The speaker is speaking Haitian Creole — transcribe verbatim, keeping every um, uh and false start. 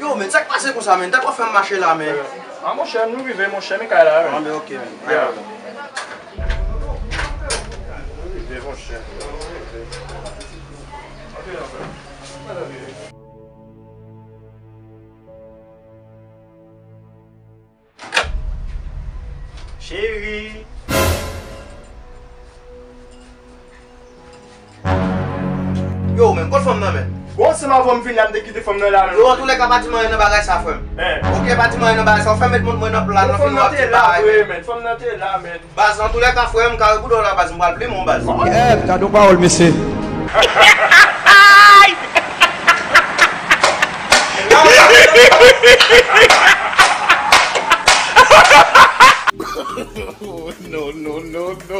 Yo, men, sa k pase konsa, men? Tèt w ap fè m mache la, men. Ah, monchè, nou rive, monchè, men kay la, men. Ah, men, ok, men. Yeah. Nou rive, monchè. Nou rive. Cheri. Yo, men, kot fanm nan, men? Bon, se avan m vin la, m te kite fanm nan la, men. Yo, antoulèka, pa di m anyen nan bagay sa, frè m. Eh. Ok, pa di m anyen nan bagay sa. Ou fè met mont mwen nan plan, nan fanm nan te la, vre, men. Fanm nan te la, men. Baz, antoulèka, frè m, kare pou dò la, baz, m pral plimen w, baz. Eh, gade yon pawòl, mesye. No, no, no, no.